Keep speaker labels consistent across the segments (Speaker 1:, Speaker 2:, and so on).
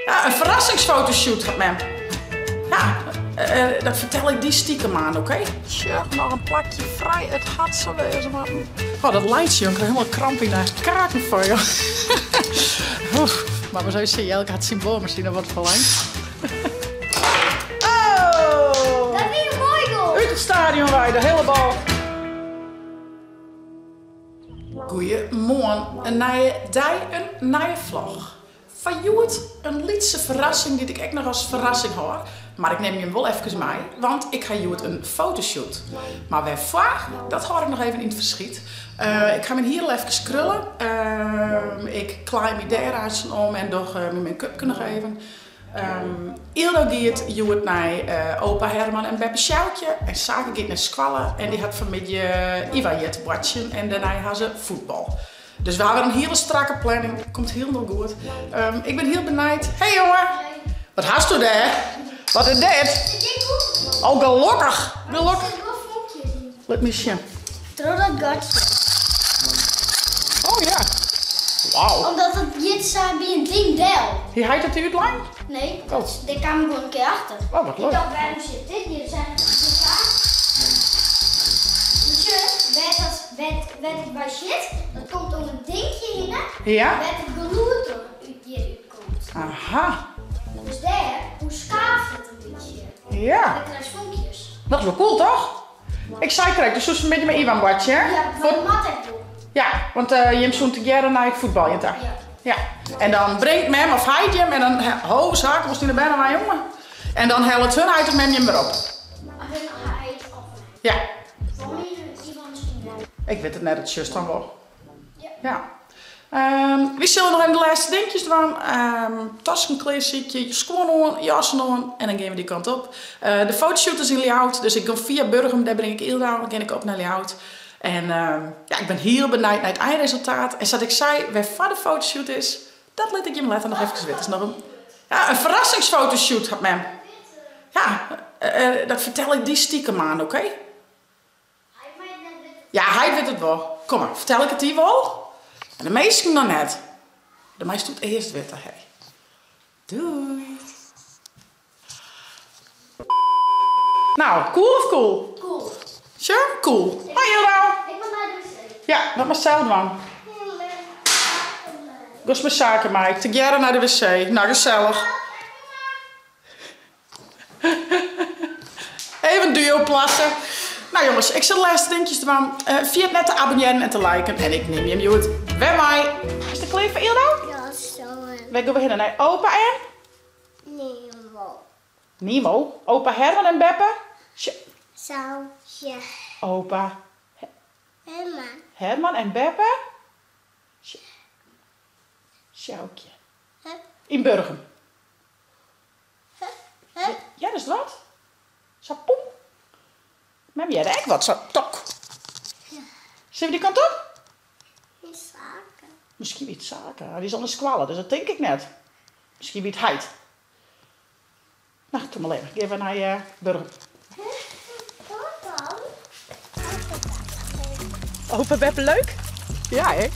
Speaker 1: Ja, in ferrassingsfotoshoot hat mem. Ja, dat fertel ik dy stikem oan, oké? Sjoch, noch in plakje frij. It hat sa wêze moatten. Oh, dat laitsje, jong. Ik krij hielendal kramp yn de kaken fan, joh. Oef, mar we sille sjen, Jelke hat syn boarmasine wat ferlangd. Oh!
Speaker 2: Dat wie in moai goal!
Speaker 1: Ut it stadion wei, de hiele bal. Goeiemoarn, in nije dei, in nije vlog. Foar hjoed in lytse ferrassing dy't ik ek noch as ferrassing hâld, mar ik nim jim wol efkes mei, want ik ha hjoed in fotoshoot. Mar wêrfoar, dat hâld ik noch even yn it ferskyt. Ik ha myn hier al efkes krulle, ik klaai my dêr aansten om en doch myn make-upke noch even. Ildo giet hjoed nei opa Herman en beppe Sjoukje en Sake giet nei skoalle en dy hat fanmiddei Iwan hjir te boartsjen en dêrnei ha se fuotbal. Dus we hawwe wer in hiele strakke planning, komt hielendal goed. Ik bin hiel benijd. Hey jonge! Wat hasto dêr? Wat is dit? Oh, gelokkich! Gelokkich. Lit my sjen.
Speaker 2: Troch dat gatsje.
Speaker 1: Oh ja. Wauw.
Speaker 2: Omdat it giet sa by in ding del.
Speaker 1: Hie heit it dy útlein?
Speaker 2: Nee, dêr kaam ik gewoan in kear achter.
Speaker 1: Oh, wat leuk.
Speaker 2: Ik dacht, wêrom sit dit hjir? Sa. Sjoch, wêr't dat, wêr't it by sit, dat komt om in dinkje hinne, wêr't it gelûd út hjir útkomt.
Speaker 1: Aha.
Speaker 2: Dus dêr oerskaaft it in bytsje.
Speaker 1: Ja.
Speaker 2: En dan krijst fonkjes.
Speaker 1: Dat is wol cool, toch? Ik sei krekt, do soest fanmiddei mei Iwan boartsje, hè?
Speaker 2: Ja, mar dat moat ek wol.
Speaker 1: Ja, want jim soene tegearre nei it fuotbaljen ta.
Speaker 2: Ja.
Speaker 1: Ja. En dan bringt mem of heit jim en dan, ho, Sake, wolst dyn bern mei, jonge? En dan hellet hun heit of mem jim wer op.
Speaker 2: Hun heit of mem.
Speaker 1: Ja.
Speaker 2: Foar my is Iwan syn mem.
Speaker 1: Ik wit it net, dat sjochst dan wol.
Speaker 2: Ja.
Speaker 1: Ja. Wy sille noch even de lêste dinkjes dwaan. Tasken klearsykje, skuon oan, jassen oan en dan gean we dy kant op. De fotoshoot is yn Ljouwert, dus ik gean fia Burgum, dêr bring ik Ylda, dan gean ik op nei Ljouwert. En ja, ik bin hiel benijd nei it einresultaat. En sa't ik sei, wêrfoar de fotoshoot is, dat lit ik jim letter noch efkes witte. Is noch in, ja, in ferrassingsfotoshoot hat mem. Ja, dat fertel ik dy stikem oan, oké? Ja, hy wit it wol. Kom mar, fertel ik it dy wol? En de minsken noch net. Dan meist it earst witte, hé. Doei. Nou, cool of cool?
Speaker 2: Cool.
Speaker 1: Sjoch, cool. Hoi Ildo.
Speaker 2: Ik moat nei de wc.
Speaker 1: Ja, dat moatst sels dwaan. Giest mei Sake mei, tegearre nei de wc. Nou, gesellich. Even duo plasse. Nou jongens, ik sil de lêste dinkjes dwaan. Ferjit net te abonnearjen en te liken. En ik nim jim hjoed wer mei. Is it klear foar Ildo?
Speaker 2: Ja, zo.
Speaker 1: Wêr gean we hinne? Nei opa en?
Speaker 2: Nemo.
Speaker 1: Nemo? Opa Herman en beppe?
Speaker 2: Sausje.
Speaker 1: Opa
Speaker 2: Herman.
Speaker 1: Herman en beppe? Sjoukje. Yn Burgum. Heardest wat? Sa poem. Mem hearde ek wat, sa tok. Sille we dy kant op?
Speaker 2: Sake.
Speaker 1: Miskien wie it Sake. Dy is al nei skoalle, dus dat tink ik net. Miskien wie it heit. No, toe mar lekker. Gean we nei Burgum.
Speaker 2: Wat dan?
Speaker 1: Opa Beppe leuk? Ja, hè?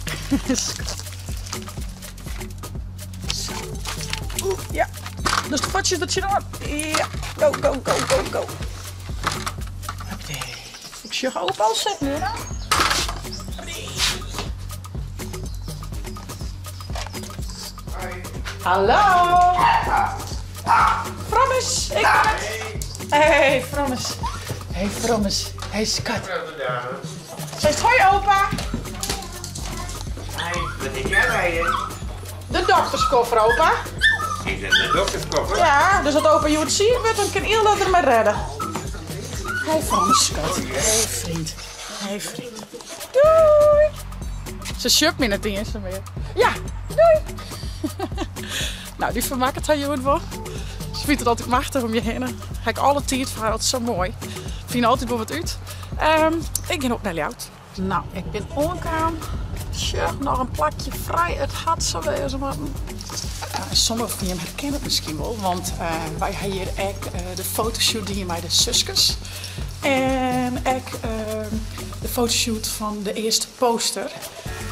Speaker 1: Oeh, ja. Dus de fuotsjes der tsjinoan. Ja. Go, go, go, go, go. Hoppatee. Ik sjoch opa al sitten, hoor. Hallo. Frommes, ik ben it. Hey, Frommes. Hey, Frommes. Hey, skat. Seist hoi, opa.
Speaker 3: Hi, wat heb jij bij je?
Speaker 1: De dokterskoffer, opa.
Speaker 3: Is dat de dokterskoffer?
Speaker 1: Ja, dus as opa hjoed siik wurdt, dan kin Ilda der mei redde. Hey, Frommes, skat. Hey, vriend. Hey, vriend. Doei! Se sjocht my net iens mear. Ja, doei! Nou, dy fermakket har hjoed wol. Se fynt it altyd machtich om je hinne. Ha ik alle tiid foar har, altyd sa moai. Fyn altyd wol wat út. Ik gean op nei Ljouwert. Nou, ik bin oankaam. Sjoch, noch in plakje frij. It hat sa wêze moatten. En sommigen fan jim herkenne it miskien wol, want wy ha hjir ek de fotoshoot dien mei de suskes. En ek de fotoshoot fan de earste poster.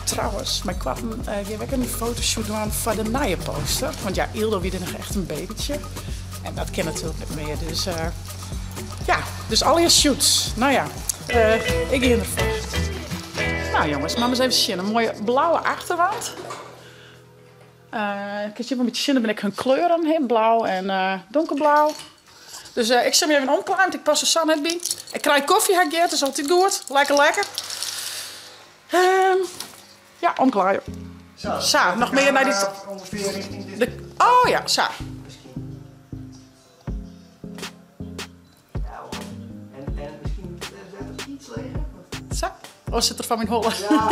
Speaker 1: Trouwens, mei koarten gean we ek in fotoshoot dwaan foar de nije poster. Want ja, Ildo wie der noch echt in babytsje. En dat kin natuerlik net mear. Dus ja, dus allegear shoots. No ja, ik gean derfoar. Nou jongens, mar ris even sjen. In moaie blauwe achterwand. Kinst hjir wol in bytsje sjen, dêr binne ek hun kleuren, hè, blau en donkerblau. Dus ik sil my even omklaaien, want ik pas er sa net by. Ik krij kofje, ha ik heard, dat is altyd goed. Lekker, lekker. Ja, omklaaien. Sa, noch mear nei dy...
Speaker 4: Ongeveer richting dit.
Speaker 1: Oh ja, sa.
Speaker 4: Miskien. Ja, en, en miskien net iets leger.
Speaker 1: Sa? Oh, sit der foar myn holle.
Speaker 4: Ja.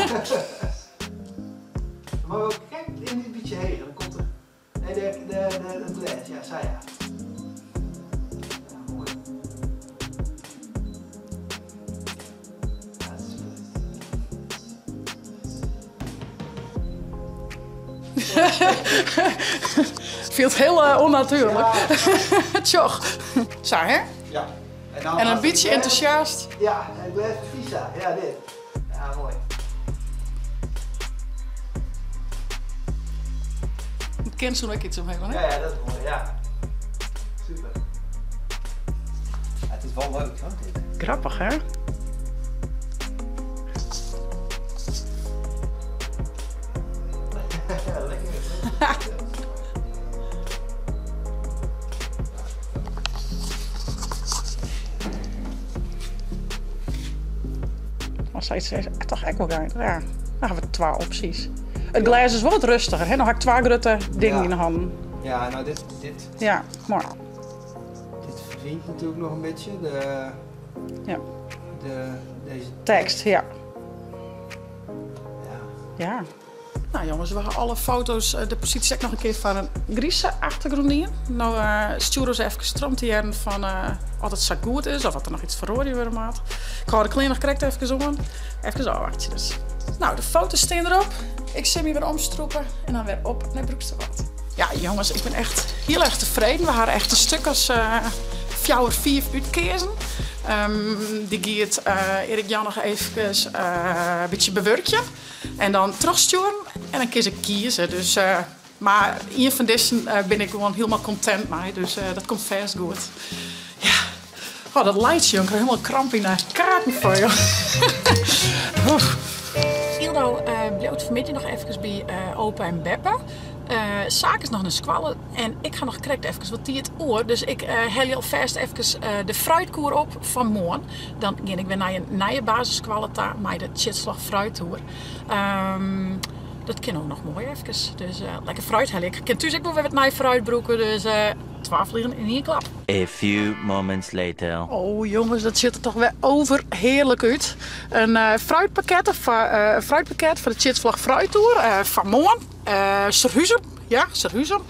Speaker 4: Maar wel kijk in een beetje heger, dan komt er. Nee, de, de, de, het glês, ja, sa ja. Ja, moai. Ja, het is
Speaker 1: Fielt hiel ûnnatuerlik. Tsjoch. Sa, hè?
Speaker 4: Ja. En, dan
Speaker 1: En in bytsje entûsjast.
Speaker 4: Ja, het blijft visa. Ja, dit. Ja, moai.
Speaker 1: Het kind soe ek iets omheen, hè?
Speaker 4: Ja, ja, dat is moai, ja. Super. Ja, het is wel leuk, hoor, dit.
Speaker 1: Grappich, hè?
Speaker 4: Lekker.
Speaker 1: Maar sei se toch ek wol gein. Ja, dan hawwe we twa opsjes. It glês is wol wat rêstiger, hè? No ha ik twa grutte dingen yn 'e hannen.
Speaker 4: Ja, nou dit, dit.
Speaker 1: Ja, moai.
Speaker 4: Dit verdwijnt natuurlijk nog een beetje. De,
Speaker 1: ja.
Speaker 4: De, deze
Speaker 1: tekst, ja.
Speaker 4: Ja.
Speaker 1: Ja. Nou jongens, we ha alle foto's, de posysje ek noch in kear foar in grize achtergrûn dien. No stjoer ús efkes troch om te hearren fan oft it sa goed is of oft der noch iets feroarje wurde moat. Ik hâld de klean noch krekt efkes oan. Efkes ôfwachtsje dus. Nou, de foto's stean derop. Ik sil my wer omstrûpe en dan wer op nei Broeksterwâld. Ja jongens, ik bin echt hiel erch tefreden. We ha echt in stik as fjouwer, fiif útkeazen. Dy giet Erik Jan noch efkes in bytsje bewurkjen. En dan trochstjoeren en dan kin se kieze. Dus, mar ien fan dizzen bin ik gewoan hielendal kontent mei, dus dat komt fêst goed. Ja. Oh, dat laitsje, jong. Ik krij hielendal kramp yn de kaken fan, joh. Ildo bliuwt fanmiddei noch efkes by opa en beppe. Saak is noch nei skoalle en ik ha noch krekt efkes wat tiid oer, dus ik helje alfêst efkes de fruitkoer op fan moarn. Dan gean ik wer nei in nije basisskoalle ta mei de Tsjitslach Fruittoer. Dat kin no noch moai efkes. Dus lekker fruit helje. Ik kin thús ek wol wer wat nij fruit brûke, dus twa vliegen yn ien klap.
Speaker 5: A few moments later.
Speaker 1: Oh jongens, dat sjocht der toch wer overheerlijk út. In fruitpakket, in fruitpakket foar de Tsjitslach Fruittoer fan moarn. Surhuzum, ja, Surhuzum.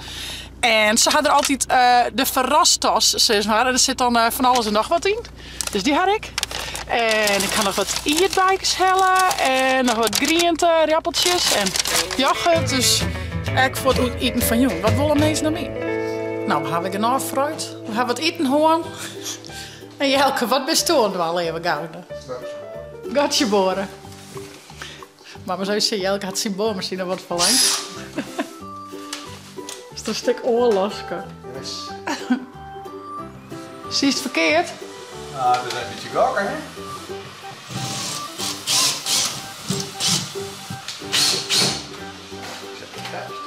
Speaker 1: En se ha der altyd de ferrastas, sis mar. En der sit dan fan alles en noch wat yn. Dus dy ha ik. En ik ha noch wat ierdbeikes helle en noch wat griente, rappeltsjes en yoghurt. Dus ek foar it iten fan jûn. Wat wolle minsken noch mear? Nou, we hawwe genôch fruit. We hawwe wat iten hân. En Jelke, wat bist do oan it dwaan, leave gouden? Gatsje boare. Mar we sjen, Jelke hat syn boarmasine wat ferlangd. Is der in stik oanloske?
Speaker 4: Yes.
Speaker 1: Siest ferkeard?
Speaker 4: Nou, it is in bytsje gokken, hè? Set it fêst.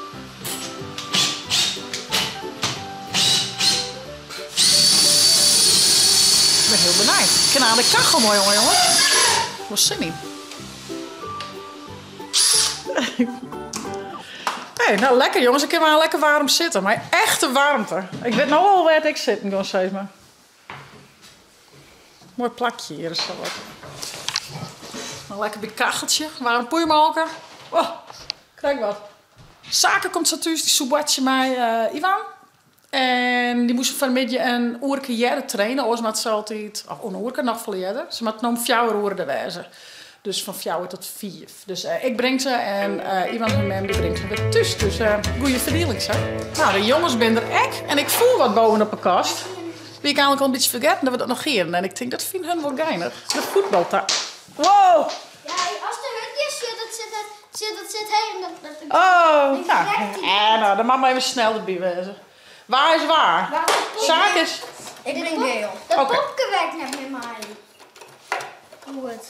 Speaker 1: Ik bin hiel benijd. Ik kin aan de kachel moai oan, jongen. Wol sin yn. Hey, nou lekker jongens, ik kin mar lekker waarm sitte. Mei echte waarmte. Ik wit no al wêr't ik sitten gean, sis mar. Moai plakje hjir is wat. Nou, lekker by it kacheltsje, waarm poeiermolke. Oh, krij ik wat. Sake komt sa thús, dy soe boartsje mei Ivan. En dy moast fan 'e middei in oerke earder traine, oars moat se altyd, of in oerke, noch folle earder. Se moat no om fjouwer oere der wêze. Dus fan fjouwer tot fiif. Dus ik bring se en Ivan syn mem dy bringt se wer thús. Dus goeie ferdieling sa. Nou, de jonges binne der ek en ik fûn wat boven op 'e kast. Wie ik eigenlik al in bytsje fergetten dat we dat noch hienen. En ik tink dat fine hun wol geinich. De fuotbalta. Wow!
Speaker 2: Ja, as de hurdje sjit, dat sit. shit, dat sit heen. Dat, dat,
Speaker 1: Oh, nou, eh, nou, dan mag maar even snel erbij wezen. Wa is wa? Saak is...
Speaker 2: Ik ben geel. Dat
Speaker 1: Oké.
Speaker 2: popke werkt net met mij. Goed.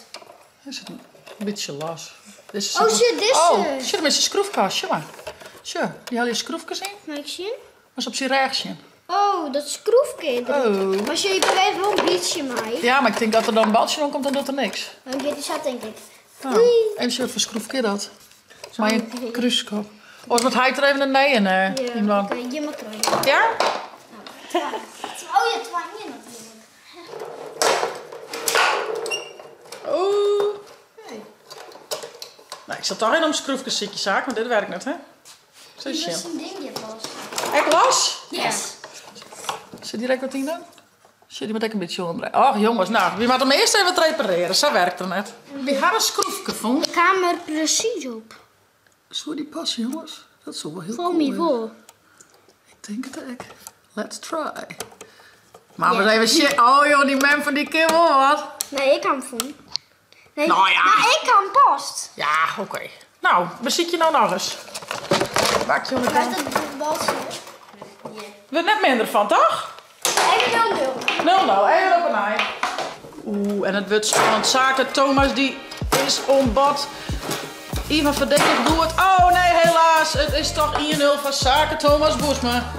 Speaker 1: Is het een beetje los. Dit is
Speaker 2: Oh, shit, dit is
Speaker 1: Oh,
Speaker 2: ze.
Speaker 1: shit, met zijn schroefkast. Sjoe maar. Sjoe, die haal je schroefkast in.
Speaker 2: Mag ik zien?
Speaker 1: Was op zijn rechtje.
Speaker 2: Oh, dat schroefke.
Speaker 1: Oh.
Speaker 2: Maar je beweegt wel een beetje mij.
Speaker 1: Ja, maar ik denk dat er dan een baltje om komt, dan doet er niks.
Speaker 2: Dan gaat die zat, denk ik.
Speaker 1: Nou,
Speaker 2: Oei.
Speaker 1: even zien wat voor schroefke dat. Maar een kruiskop. Oh, wat hij er even een nee in,
Speaker 2: Ja,
Speaker 1: iemand.
Speaker 2: oké, je mag krijgen.
Speaker 1: Ja?
Speaker 2: Oh ja, twaalf natuurlijk.
Speaker 1: Oeh. Nou, ik zat toch in om schroefkes zitje zaak, maar dit werkt net, hè? Zo
Speaker 2: Dat is
Speaker 1: chill.
Speaker 2: een ding, pas.
Speaker 1: Ik los?
Speaker 2: Yes.
Speaker 1: Zit direct wat in dan? Zit die moet ik een beetje omdraaien. Och jongens, nou, wie moet hem eerst even wat repareren? Zo werkt het net. Wie had een schroefje gevonden?
Speaker 2: Kamer precies op.
Speaker 1: Zou die passen, jongens? Dat is wel heel
Speaker 2: Vol
Speaker 1: cool.
Speaker 2: me
Speaker 1: hè?
Speaker 2: vol.
Speaker 1: Ik denk het ik. Let's try. Maar we even shit. Oh joh, die man van die kibbel, wat?
Speaker 2: Nee, ik kan hem Nee,
Speaker 1: Nou ja.
Speaker 2: Maar ik kan post.
Speaker 1: Ja, oké. Nou, waar zit je nou nog eens? Maak je
Speaker 2: Waar is dat balsje?
Speaker 1: We net minder van, toch?
Speaker 2: Even 0-0.
Speaker 1: 0-0, even op een ei. Oeh, en het wordt spannend. Zaken, Thomas die is ontbod. Ivan verdedigt doet het. Oh nee, helaas. Het is toch 1-0 van Zaken Thomas Boesma.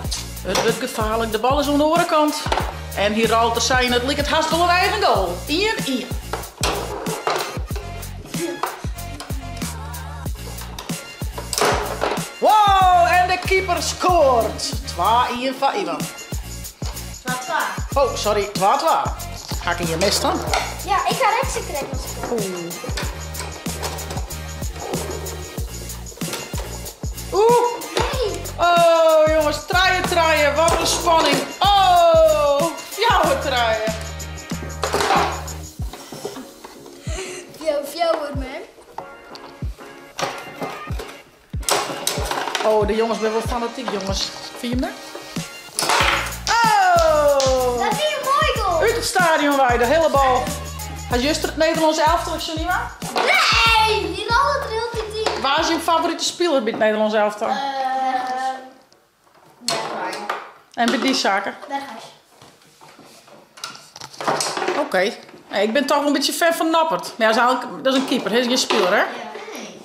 Speaker 1: Het wordt gevaarlijk. De bal is aan de overkant. En hier rolt er zijn. Het lijkt het haast wel een eigen goal. 1-1. Wow, en de keeper scoort. 2-1 van Ivan.
Speaker 2: 2-2.
Speaker 1: Oh, sorry, 2-2. Ga ik in je mis dan?
Speaker 2: Ja, ik ga rechts krijgen als ik wil.
Speaker 1: Oeh.
Speaker 2: Nee.
Speaker 1: Oh, jongens, traaien, traaien. Wat een spanning. Oh, jouwe traaien.
Speaker 2: Jouw fjouwer, man.
Speaker 1: Oh, de jongens zijn wel fanatiek, jongens. Vind je hem net? Oh!
Speaker 2: Dat is een mooi goal.
Speaker 1: Uit het stadion wij, de hele bal. Had juist het Nederlands elftal of zo niet waar?
Speaker 2: Nee, die rollen er heel die team.
Speaker 1: Waar is je favoriete speler bij het Nederlands elftal? En bij die zaken?
Speaker 2: Berghuis.
Speaker 1: Oké. Nee, ik ben toch wel een beetje fan van Noppert. Maar ja, dat is, eigenlijk, dat is een keeper, hij is geen speler, hè?
Speaker 2: Nee.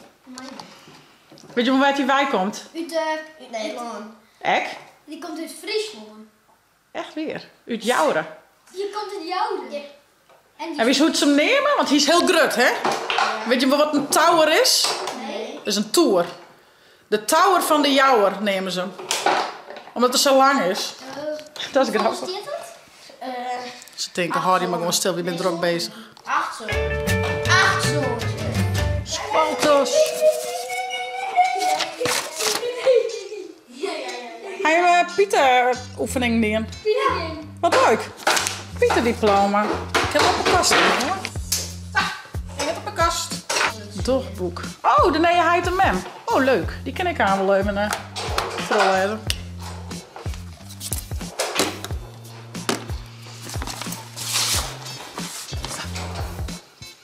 Speaker 1: Weet je van waar die wij komt?
Speaker 2: Uit, uit Nederland.
Speaker 1: Ek?
Speaker 2: Die komt uit Friesland.
Speaker 1: Echt weer. Uit Jouren.
Speaker 2: Die komt uit Jouden. Ja. En die
Speaker 1: En wie is hoe ze hem nemen? Want hij is heel grut, hè? Weet je wat een tower is?
Speaker 2: Nee.
Speaker 1: Dat is een toer. De tower van de Jouwer nemen ze hem. Omdat het zo lang is. Dat is grappig.
Speaker 2: Hoe dit het?
Speaker 1: Ze denken, hou die maar gewoon stil, wie bent druk bezig.
Speaker 2: 8 zo. 8 zo.
Speaker 1: Spaltos. Hij heeft Pieter oefening neer. Wat leuk. Pieter diploma. Ik heb het op mijn kast liggen, hoor. Ah, ik heb het op mijn kast. Dogboek. Oh, de Nije Heit en Mem. Oh, leuk. Die ken ik aan wel even voorlezen.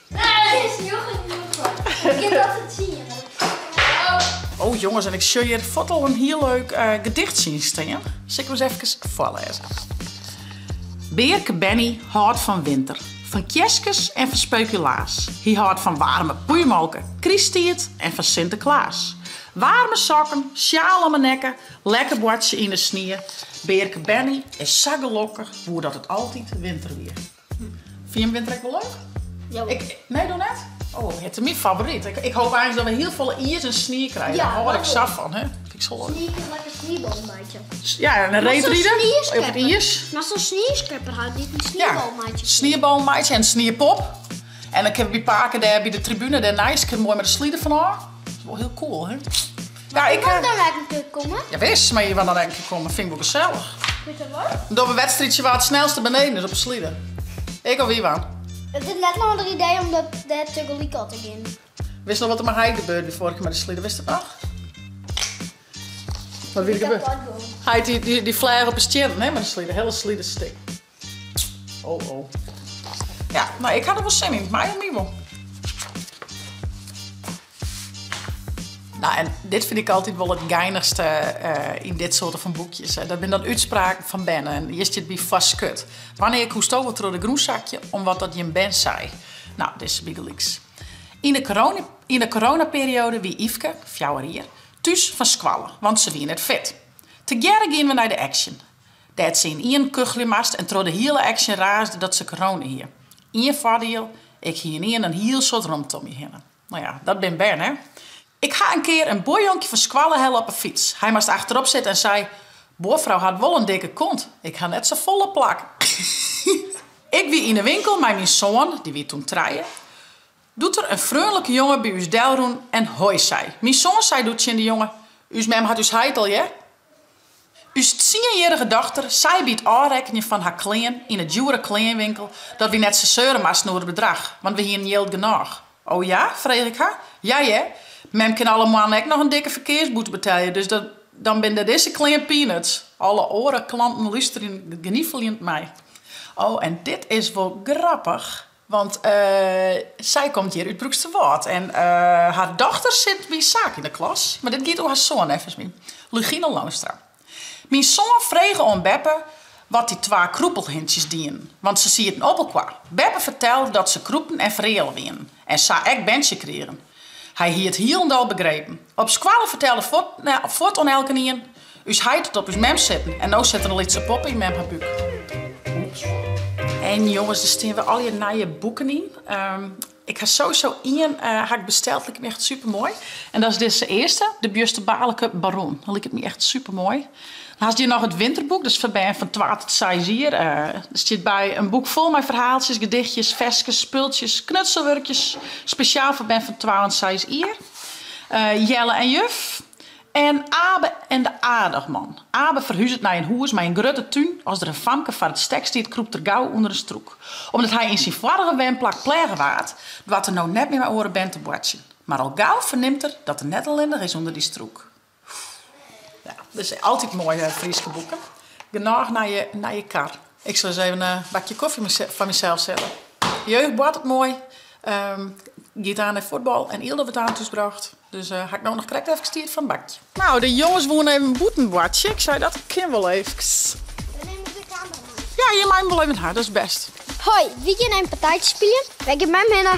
Speaker 2: Nee, is Jochen Jochen. Ik kan dat het zien.
Speaker 1: Oh jongens, en ik zie hier foto een heel leuk gedicht zien staan. Zal ik hem eens even voorlezen. Beerke Benny houdt van winter, van kjeskes en van speculaas. Hij houdt van warme poeimalken, kriestiert en van Sinterklaas. Warme sokken, sjaal om mijn nekken, lekker bordje in de sneeuw. Beerke Benny is zo gelukkig hoe dat het altijd winter weer. Vind je hem winter ook wel leuk?
Speaker 2: Ja.
Speaker 1: Ik, nee, doe net. Oh, het is mijn favoriet. Ik hoop eigenlijk dat we heel veel ijs en sneeuw krijgen.
Speaker 2: Ja,
Speaker 1: Daar hou ik
Speaker 2: dat
Speaker 1: zaf van, hè? Vind ik zo leuk.
Speaker 2: Sneeuw, lekker sneeuwbalmaatje.
Speaker 1: Ja, en een
Speaker 2: Maar zo'n
Speaker 1: reetrieden op het
Speaker 2: sneeuwschepper.
Speaker 1: ijs.
Speaker 2: Maar zo'n sneeuwschepper houdt niet een
Speaker 1: Ja,
Speaker 2: sneeuwbalmaatje.
Speaker 1: sneeuwbalmaatje en sneeuwpop. En dan heb ik bij Paken daar bij de tribune daar nice. Ik heb mooi met de slieden van haar. Dat is wel heel cool, hè? Ja, ik...
Speaker 2: Mag daar eigenlijk een keer komen?
Speaker 1: Ja, wist, maar je wil dan een keer komen. Vind ik wel gezellig.
Speaker 2: Weet je wat?
Speaker 1: Door een wedstrijdje waar het snelste beneden is op de slieden. Ik of Iwan.
Speaker 2: Het is net nog een idee om dat daar tegelijk te gaan.
Speaker 1: Wist nog wat er met hij gebeurde die vorige keer met de slieden? Wist het nog? Wat wie er gebeurd? Hij had die flyer op zijn chin, hè, met de slieden. Hele slieden stik. Oh, oh. Ja, nou, ik had er wel zin in. Maar niet wel. Nou, en dit fyn ik altyd wol it geinichste yn dit soarte fan boekjes. Dat binne dan útspraken fan bern en hjir stiet by foar skut. Wannear koesto wol troch de grûn sakje om wat dat jin bern sei? Nou, dizze bygelyks. Yn de yn de coronaperiode wie Yfke, fjouwer jier, thús fan skoalle, want se wie net fit. Tegearre giene we nei de Action, dêr't se ynienen kuchelje moast en troch de hiele Action raasde dat se corona hie. Ien foardiel, ik hie ynienen in hiel soad romte om my hinne. No ja, dat bin bern, hè. Ik ha in kear in buorjonkje fan skoalle helle op 'e fyts. Hy moast achterop sitte en sei, Buorfrou hat wol in dikke kont, ik ha net safolle plak. Ik wie yn 'e winkel mei myn soan, dy wie toen trije, doe't der in freonlike jonge by ús delrûn en hoi sei. Myn soan sei doe tsjin de jonge, Us mem hat ús heit al, hear. Us tsienjierrige dochter sei by it ôfrekkenjen fan har klean yn 'e djoere kleanwinkel dat wy net sa seure moasten oer it bedrach, want we hienen jild genôch. O ja? frege ik har. Ja hear, mem kin alle moannen ek noch in dikke ferkearsboete betelje, dus dan binne dizze klean peanuts. Alle oare klanten lústerjen gnifeljend mei. O, en dit is wol grappich. Want sy komt hjir út Broeksterwâld en har dochter sit by Saak yn de klas. Mar dit giet oer har soan neffens my. Lugine Loonstra. Myn soan frege oan beppe wat dy twa krûpelhintsjes dienen, want se sieten op elkoar. Beppe fertelde dat se krûpten en fereale wienen en sa ek berntsje krigen. Hy hie it hielendal begrepen. Op skoalle fertelde fuort oan elkenien, Us heit hat op ús mem sitten en no sit der in lytse poppe yn mem har búk. Oeps. En jonges, der stean wer allegear nije boeken yn. Ik ha sowieso ien ha ik besteld, liket my echt supermoai. En dat is dizze earste, De Bjusterbaarlike Baron. Dat liket my echt supermoai. Dan hast hjir noch it winterboek, dat is foar bern fan twa tot seis jier. Der stiet by in boek fol mei ferhaaltsjes, gedichtjes, ferskes, spultsjes, knutselwurkjes. Spesjaal foar bern fan twa oant seis jier. Jelle en Juf. En Abe en de Aardichman. Abe ferhuzet nei in hûs mei in grutte tún. As der in famke foar it stek stiet, krûpt er gau ûnder in strûk. Omdat hy yn syn foarige wenplak pleage waard, doart er no net mear mei oare bern te boartsjen. Mar al gau fernimt er dat er net allinnich is ûnder dy strûk. Ja, dus altyd moaie Fryske boeken. Genôch nije kar. Ik sil ris even in bakje kofje foar mysels sette. Jeugd boartet moai. Giet aan nei fuotbal en Ylda wurdt aan thúsbrocht. Dus ha ik no noch krekt efkes tiid foar in bakje. Nou, de jonges woene even bûten boartsje. Ik sei dat kin wol efkes.
Speaker 2: Dan neem ik de camera mee.
Speaker 1: Ja, je mei hem wol even ha, dat is best.
Speaker 2: Hoi, wy gean even partijtje spyljen. Wêr giet mem hinne?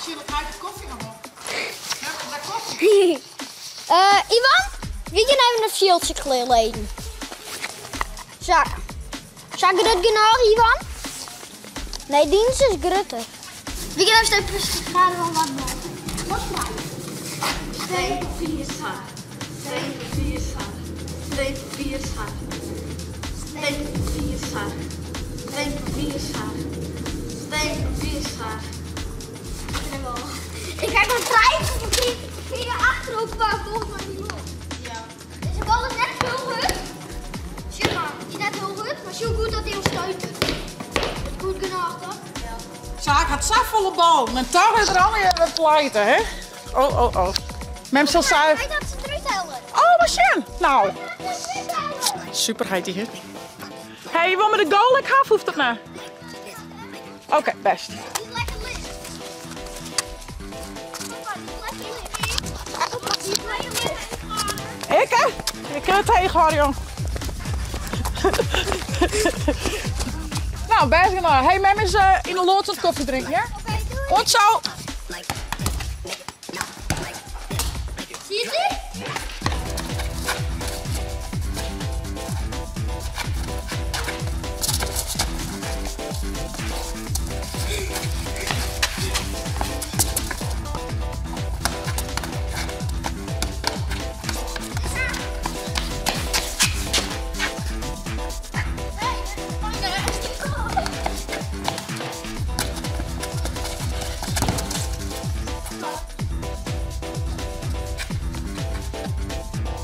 Speaker 1: Sjoch, wat ha ik de kofje noch op? Ja, kofje.
Speaker 2: Ivan, wy gean even it fjildsje klearlizzen. Sa. Sa grut genôch, Ivan? Nee, dyn is grutter. Wy gean even steun van wat bal. Wat vrij.
Speaker 6: Steen, papier, schaar. Steen, papier, schaar. Steen, papier, schaar. Steen, papier, schaar. Steen, papier, schaar. Steen, papier, schaar.
Speaker 2: Ik ha noch trije kear achterop volgens mij die bal.
Speaker 6: Ja.
Speaker 2: Deze bal is net hiel hurd. Sjoch mar, dy is net hiel hurd, mar zo goed dat hy him stuit. Dat is goed genôch, toch?
Speaker 6: Ja.
Speaker 1: Saak hat safolle ballen en toch is er allegear wer pleite, hè? Oh, oh, oh. Mem sil sa.
Speaker 2: Hy hat se derút helle.
Speaker 1: Oh, mar sjen. Nou. Super heit hy, hè? Hey, je wol mei de goal ek ha, of hoecht dat net? Oké, okay, best. Ik hè? Ik kin it tegenhâlde, jong. Nou, best genôch. Hey, mem is yn de loads oan it kofje drinken, ja? Oant zo!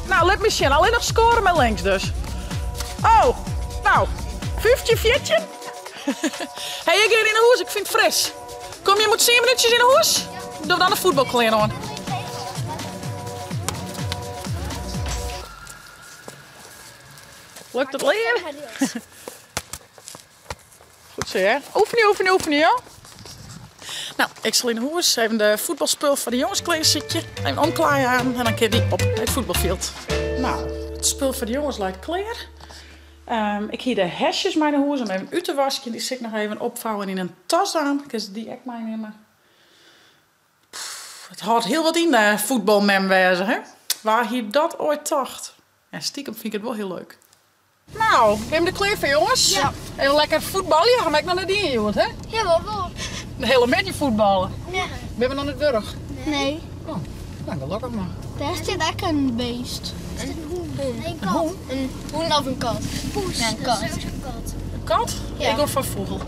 Speaker 1: Nou, lit my sjen. Allinnich skoare mei links dus. Oh, nou, 15, 14? Hey, ik gean yn 'e hûs, ik fyn it fris. Kom jim oer tsien minútsjes yn 'e hûs? Doch dan de fuotbalklean oan. Lukt it lear? Goed zo, hè? Oefenje, oefenje, oefenje, joh. Nou, ik sil yn 'e hûs even de fuotbalspul foar de jonges klearsykje. Even omklaaie harren en dan kin dy op nei it fuotbalfjild. Nou, it spul foar de jonges leit klear. Ik hie de hesjes mei nei hûs om even út te waskjen. Dy sil ik noch even opfouwen yn in tas dwaan. Kinne se dy ek meinimme. It hâldt hiel wat yn, fuotbalmem wêze, hè? Wa hie dat oait tocht? En stiekem fyn ik it wol hiel leuk. Nou, binne we der klear foar jonges?
Speaker 2: Ja.
Speaker 1: Even lekker fuotbalje, ha we ek noch net dien hjoed, hè?
Speaker 2: Ja, wol wol.
Speaker 1: De hele middei fuotballe.
Speaker 2: Ja.
Speaker 1: Binne we noch net wurch?
Speaker 2: Nee.
Speaker 1: Oh, nou gelokkich mar.
Speaker 2: Dêr stiet ek in beest. In hûn. Nee, in kat. In hûn of in kat? Poes. Nee, in kat. een kat.
Speaker 1: Een kat?
Speaker 2: Ja.
Speaker 1: Ik go foar fûgel.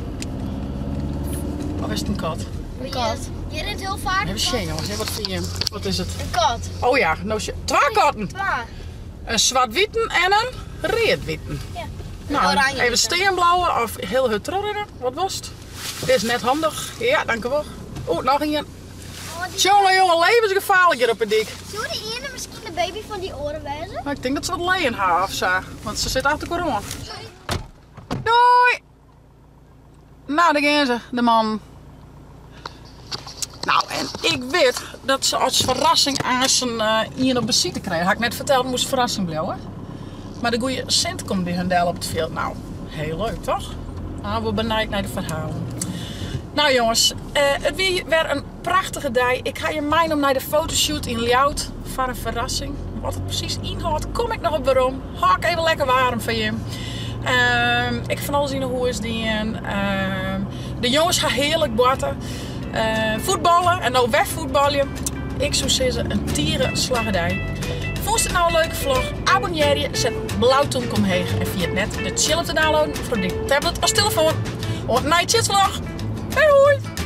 Speaker 1: Of is it in kat?
Speaker 2: Een kat. Je rint hiel faak.
Speaker 1: Even sjen jonges, wat fine jim? Wat is it?
Speaker 2: In kat.
Speaker 1: Oh ja, no sjen. Twa katten.
Speaker 2: Twa.
Speaker 1: In swart-witen en in read-witen.
Speaker 2: Ja.
Speaker 1: Nou,
Speaker 2: oranje
Speaker 1: even stean bliuwe of hiel hurd trochrinne. Wat wolst? Dit is net handich. Ja, dankewol. Oeh, noch ien. Tjonge, jonge, levensgefaarlik hjir op 'e dyk.
Speaker 2: Soe de iene miskien de baby fan dy oare wêze?
Speaker 1: Nou, ik tink dat se wat lijen ha of sa, want se sitte achter elkoar oan. Doei! Nou, dêr gean se, de mannen. Nou, en ik wit dat se as ferrassing aansen ien op besite krije. Ha ik net ferteld, moast ferrassing bliuwe. Mar de goeie Sint komt by hun del op it fjild. Nou, hiel leuk toch? Ah, wol benijd nei de ferhalen. Nou jonges, it wie wer in prachtige dei. Ik ha jim meinommen nei de fotoshoot yn Ljouwert foar in ferrassing. Wat it presys ynhâldt, kom ik noch op werom. Hâld ik even lekker waarm foar jim. Ik ha fan alles yn 'e hûs dien. De jonges ha hearlik boarte. Fuotballe en no wer fuotbalje. Ik soe sizze in tige slagge dei. Fûnst it no in leuke vlog? Abonnearje, set blau tomke omheech en ferjit net de tsjil op te downloaden foar op dyn tablet as telefoan. Oant in nije Tjitsvlog. Hoi hoi!